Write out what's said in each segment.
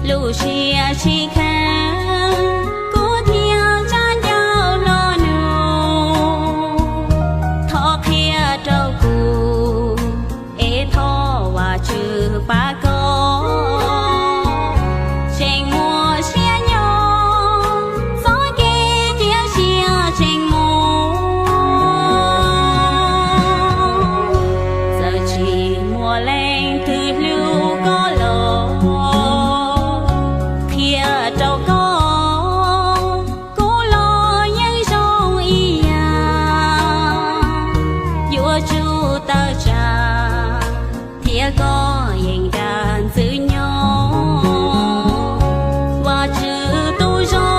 Lub siab sib kheev kuv thiab tsa ncauj hlo nug, thov qhia rau kuv es thov Vajtswv pab koj. Tseem muaj siab nyob txoj kev cia siab tseem mus, txawm tsis muaj leej twg hlub koj los, qhia rau koj, kuv los yeej zoo ib yam. Yuav tsum tawm tsam thiab koj yeej dag ntxwv nyob. Vajtswv tus zoo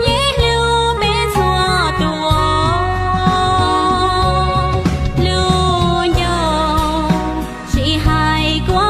yeej hlub peb txhua tus. Lub ncauj tsis hais kua